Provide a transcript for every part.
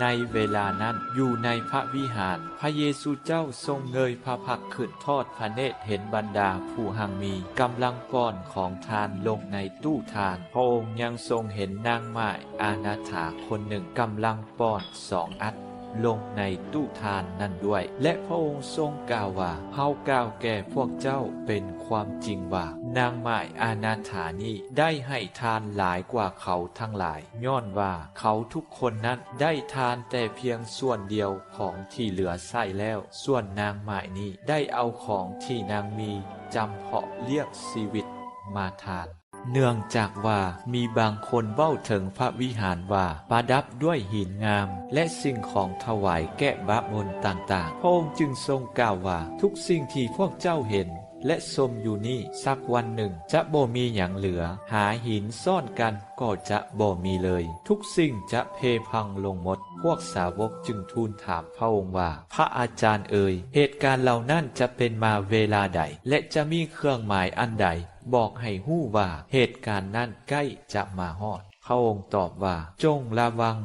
ໃນເວລານັ້ນ ຢູ່ໃນພະວິຫານ ພະເຢຊູເຈົ້າຊົງເງີຍພະພັກຂຶ້ນ ທອດພະເນດເຫັນບັນດາຜູ້ຮັ່ງມີ ກຳລັງປ້ອນຂອງທານລົງໃນຕູ້ທານ. ພະອົງຍັງຊົງເຫັນນາງໝ້າຍອະນາຖາຄົນໜຶ່ງ ກຳລັງປ້ອນສອງອັດລົງໃນຕູ້ທານນັ້ນດ້ວຍ ແລະ ພະອົງຊົງກ່າວວ່າ, ເຮົາກ່າວແກ່ພວກເຈົ້າເປັນຄວາມຈິງວ່າ, ນາງໝ້າຍອະນາຖານີ້ໄດ້ໃຫ້ທານຫຼາຍກວ່າເຂົາທັງຫຼາຍ, ຍ້ອນວ່າເຂົາທຸກຄົນນັ້ນໄດ້ທານແຕ່ພຽງສ່ວນດຽວຂອງທີ່ເຫຼືອໃຊ້ແລ້ວ, ສ່ວນນາງໝ້າຍນີ້ໄດ້ເອົາຂອງທີ່ນາງມີຈຳເພາະລ້ຽງຊີວິດມາທານ. ເນື່ອງຈາກວ່າມີບາງຄົນເວົ້າເຖິງພະວິຫານວ່າປະດັບດ້ວຍຫີນງາມ ແລະ ສິ່ງຂອງຖວາຍແກະບາບບົນຕ່າງໆ, ພະອົງຈຶ່ງຊົງກ່າວວ່າ, ທຸກສິ່ງທີ່ພວກເຈົ້າເຫັນ ແລະ ຊົມຢູ່ນີ້ ສັກວັນໜຶ່ງຈະບໍ່ມີຫຍັງເຫຼືອ, ຫາຫີນຊ້ອນກັນກໍຈະບໍ່ມີເລີຍ, ທຸກສິ່ງຈະເພພັງລົງໝົດ. ພວກສາວົກຈຶ່ງທູນຖາມພະອົງວ່າ, ພະອາຈານເອີຍ, ເຫດການເຫຼົ່ານັ້ນຈະເປັນມາເວລາໃດ ແລະ ຈະມີເຄື່ອງໝາຍອັນໃດ ບອກໃຫ້ຮູ້ວ່າເຫດການນັ້ນໃກ້ຈະມາຮອດ? ພະອົງຕອບວ່າ, ຈົ່ງລະວັງ,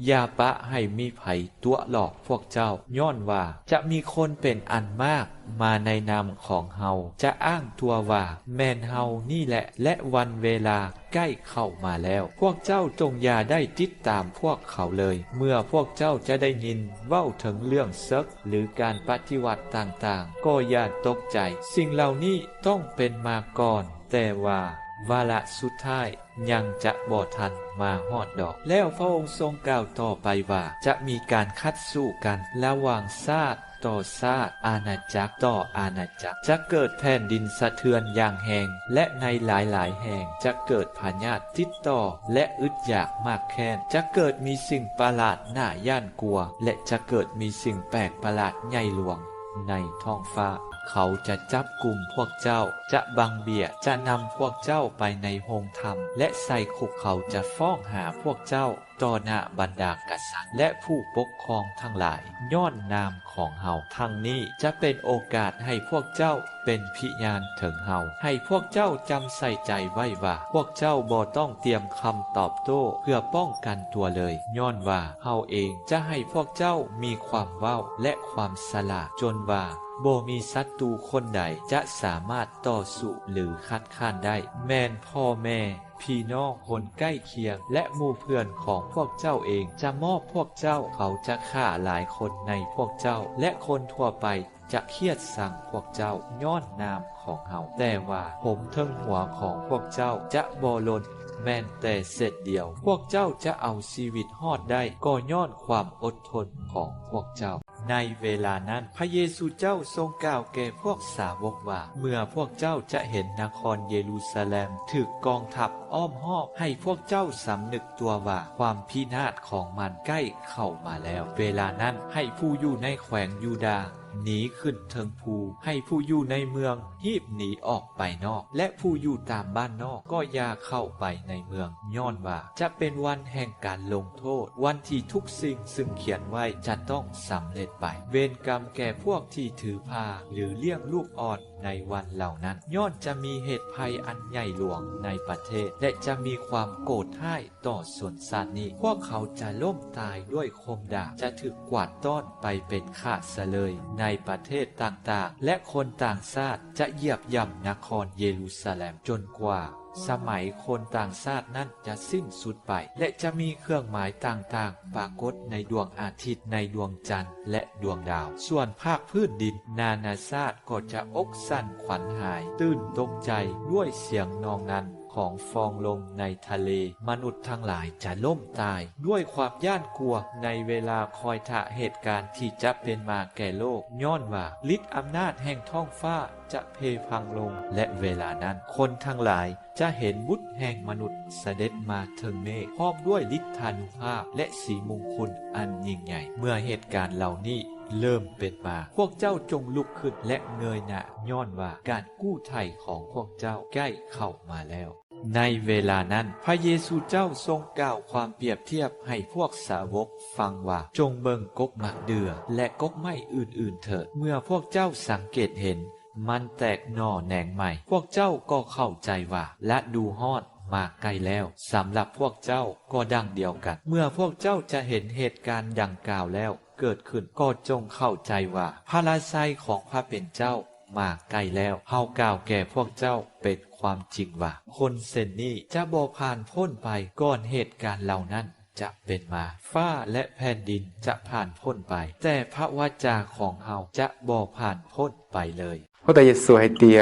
ຢ່າປະໃຫ້ມີໃຜຕົວະຫຼອກພວກເຈົ້າ, ຍ້ອນວ່າຈະມີຄົນເປັນອັນມາກມາໃນນາມຂອງເຮົາ, ຈະອ້າງຕົວວ່າແມ່ນເຮົານີ້ແຫຼະ, ແລະ ວັນເວລາໃກ້ເຂົ້າມາແລ້ວ. ພວກເຈົ້າຈົ່ງຢ່າໄດ້ຕິດຕາມພວກເຂົາເລີຍ. ເມື່ອພວກເຈົ້າຈະໄດ້ຍິນເວົ້າເຖິງເລື່ອງເສິກ ຫຼື ການປະຕິວັດຕ່າງໆ, ກໍຢ່າຕົກໃຈ. ສິ່ງເຫຼົ່ານີ້ຕ້ອງເປັນມາກ່ອນ, ແຕ່ວ່າວາລະສຸດທ້າຍຍັງຈະບໍ່ທັນມາຮອດດອກ. ແລ້ວພະອົງຊົງກ່າວຕໍ່ໄປວ່າ, ຈະມີການຂັດສູ້ກັນລະຫວ່າງຊາດຕໍ່ຊາດ, ອານາຈັກຕໍ່ອານາຈັກ, ຈະເກີດແຜ່ນດິນສະເທືອນຢ່າງແຮງ, ແລະ ໃນຫຼາຍໆແຫ່ງຈະເກີດພະຍາດຕິດຕໍ່ ແລະ ອຶດຢາກມາກແຄ້ນ, ຈະເກີດມີສິ່ງປະຫຼາດໜ້າຢ້ານກົວ ແລະ ຈະເກີດມີສິ່ງແປກປະຫຼາດໃຫຍ່ຫຼວງໃນທ້ອງຟ້າ. ເຂົາຈະຈັບກຸມພວກເຈົ້າ, ຈະບັງເບຍ, ຈະນຳພວກເຈົ້າໄປໃນໂຮງຖ້ຳ ແລະ ໃສ່ຄຸກ. ເຂົາຈະຟ້ອງຫາພວກເຈົ້າຕໍ່ໜ້າບັນດາກະສັດ ແລະ ຜູ້ປົກຄອງທັງຫຼາຍ ຍ້ອນນາມຂອງເຮົາ. ທັງນີ້ຈະເປັນໂອກາດໃຫ້ພວກເຈົ້າເປັນພະຍານເຖິງເຮົາ. ໃຫ້ພວກເຈົ້າຈຳໃສ່ໃຈໄວ້ວ່າ, ພວກເຈົ້າບໍ່ຕ້ອງຕຽມຄຳຕອບໂຕ້ເພື່ອປ້ອງກັນຕົວເລີຍ, ຍ້ອນວ່າເຮົາເອງຈະໃຫ້ພວກເຈົ້າມີຄວາມເວົ້າ ແລະ ຄວາມສະຫຼາດ, ຈົນວ່າບໍ່ມີສັດຕູຄົນໃດຈະສາມາດຕໍ່ສູ້ ຫຼື ຄັດຄ້ານໄດ້. ແມ່ນພໍ່ແມ່, ພີ່ນ້ອງຄົນໃກ້ຄຽງ ແລະ ໝູ່ເພື່ອນຂອງພວກເຈົ້າເອງຈະມອບພວກເຈົ້າ. ເຂົາຈະຂ້າຫຼາຍຄົນໃນພວກເຈົ້າ ແລະ ຄົນທົ່ວໄປຈະຄຽດຊັງພວກເຈົ້າຍ້ອນນາມຂອງເຮົາ. ແຕ່ວ່າຜົມເທິງຫົວຂອງພວກເຈົ້າຈະບໍ່ຫຼົ່ນແມ້ນແຕ່ເສັ້ນດຽວ. ພວກເຈົ້າຈະເອົາຊີວິດຮອດໄດ້ ກໍຍ້ອນຄວາມອົດທົນຂອງພວກເຈົ້າ. ໃນເວລານັ້ນ ພະເຢຊູເຈົ້າຊົງກ່າວແກ່ພວກສາວົກວ່າ, ເມື່ອພວກເຈົ້າຈະເຫັນນະຄອນເຢຣູຊາແລັມຖືກກອງທັບອ້ອມຮອບ, ໃຫ້ພວກເຈົ້າສຳນຶກຕົວວ່າຄວາມພິນາດຂອງມັນໃກ້ເຂົ້າມາແລ້ວ. ເວລານັ້ນໃຫ້ຜູ້ຢູ່ໃນແຂວງຢູດາໜີຂຶ້ນເທິງພູ, ໃຫ້ຜູ້ຢູ່ໃນເມືອງຮີບໜີອອກໄປນອກ, ແລະ ຜູ້ຢູ່ຕາມບ້ານນອກກໍຢ່າເຂົ້າໄປໃນເມືອງ, ຍ້ອນວ່າຈະເປັນວັນແຫ່ງການລົງໂທດ, ວັນທີ່ທຸກສິ່ງຊຶ່ງຂຽນໄວ້ຈະຕ້ອງສຳເລັດໄປ. ເວນກຳແກ່ພວກທີ່ຖືພາ ຫຼື ລ້ຽງລູກອ່ອນໃນວັນເຫຼົ່ານັ້ນ, ຍ້ອນຈະມີເຫດໄພອັນໃຫຍ່ຫຼວງໃນປະເທດ ແລະ ຈະມີຄວາມໂກດຮ້າຍຕໍ່ຊົນຊາດນີ້. ພວກເຂົາຈະລົ້ມຕາຍດ້ວຍຄົມດາບ, ຈະຖືກກວາດຕ້ອນໄປເປັນຂ້າສະເລີຍໃນປະເທດຕ່າງໆ, ແລະ ຄົນຕ່າງຊາດຈະຢຽບຢ່ຳນະຄອນເຢຣູຊາແລັມ ຈົນກວ່າສະໄໝຄົນຕ່າງຊາດນັ້ນຈະສິ້ນສຸດໄປ, ແລະ ຈະມີເຄື່ອງໝາຍຕ່າງໆປາກົດໃນດວງອາທິດ, ໃນດວງຈັນ ແລະ ດວງດາວ. ສ່ວນພາກພື້ນດິນນານາຊາດກໍຈະອົກສັ່ນຂວັນຫາຍ, ຕື່ນຕົກໃຈດ້ວຍສຽງນອງນັນຂອງຟອງລົມໃນທະເລ. ມະນຸດທັງຫຼາຍຈະລົ້ມຕາຍດ້ວຍຄວາມຢ້ານກົວໃນເວລາຄອຍຖ້າເຫດການທີ່ຈະເປັນມາແກ່ໂລກ, ຍ້ອນວ່າລິດອຳນາດແຫ່ງທ້ອງຟ້າ ຈະເພພັງລົງ, ແລະ ເວລານັ້ນຄົນທັງຫຼາຍຈະເຫັນບຸດແຫ່ງມະນຸດສະເດັດມາເທິງເມກ ພ້ອມດ້ວຍລິດທານຸພາບ ແລະ ສີມຸງຄຸນອັນຍິ່ງໃຫຍ່. ເມື່ອເຫດການເຫຼົ່ານີ້ເລີ່ມເປັນມາ, ພວກເຈົ້າຈົ່ງລຸກຂຶ້ນ ແລະ ເງີຍໜ້າ, ຍ້ອນວ່າການກູ້ໄຖ່ຂອງພວກເຈົ້າໃກ້ເຂົ້າມາແລ້ວ. ໃນເວລານັ້ນ ພະເຢຊູເຈົ້າຊົງກ່າວຄວາມປຽບທຽບໃຫ້ພວກສາວົກຟັງວ່າ, ຈົ່ງເບິ່ງກົກໝາກເດື່ອ ແລະ ກົກໄມ້ອື່ນໆເຖີດ. ເມື່ອພວກເຈົ້າສັງເກດເຫັນມັນແຕກໜໍ່ແໜງໃໝ່, ພວກເຈົ້າກໍເຂົ້າໃຈວ່າລະດູຮ້ອນ ມາໃກ້ແລ້ວ. ສຳລັບພວກເຈົ້າກໍດັ່ງດຽວກັນ. ເມື່ອພວກເຈົ້າຈະເຫັນເຫດການດັ່ງກ່າວແລ້ວເກີດຂຶ້ນ, ກໍຈົ່ງເຂົ້າໃຈວ່າພະລາໄຊຂອງພະເປັນເຈົ້າມາໃກ້ແລ້ວ. ເຮົາກ່າວແກ່ພວກເຈົ້າເປັນຄວາມຈິງວ່າ, ຄົນເຊັ່ນນີ້ຈະບໍ່ຜ່ານພົ້ນໄປກ່ອນເຫດການເຫຼົ່ານັ້ນຈະເປັນມາ. ຟ້າແລະແຜ່ນດິນຈະຜ່ານພົ້ນໄປ, ແຕ່ພະວາຈາຂອງເຮົາຈະບໍ່ຜ່ານພົ້ນໄປເລີຍ. ພວກຕາເຢຊູໃຫ້ເຕຍ,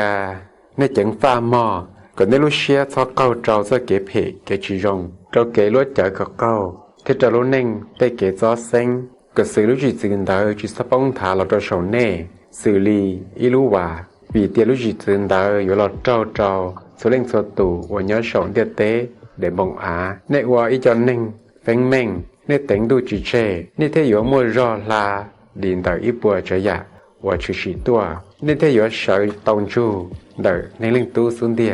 ເນກເຈັງຟ້າໝໍ້, ກວດເນກລູກເຊຍຊອກເຂົ້າເຈົ້າເຈົ້າເກເພເກຈີຢົງ, ເຈົ້າເກລັວຈາວເຂົ້າເຂົ້າ, ເທດເຈົ້າລູກເນ່ງເຕເກຊໍເຊັງ, ກວດສື່ລູກຈິດຈືນເດີ, ຈີຊອບປ້ອງຖາເລົ່າເຈົ້າເຊົາເນ່, ສື່ລີອີລູຫວາ, ຫວີເຕຍລູກຈິດຈືນເດີ, ຢວເລົ່າເຈົ້າເຈົ້າ, ຊວເລັ່ງຊວຕູ, ອວຍຍອດເຊົາເດຍເຕ, ເດບົງອາ, ເນກອວອີຈອນເນ່ງ, ເຟັງເມັງ, ເນກເຕັງດູຈີເຊ, ເນກເທດຢວມົວຢໍ້ລາ, ດີນເດີອີປົວຈະຢາ, ອວຍຊືຊີຕົວ, ເນກເທດຢວເຊົາຕອງຈູ, ເດີເນ່ງເລັ່ງຕູ້ຊູເດຍ.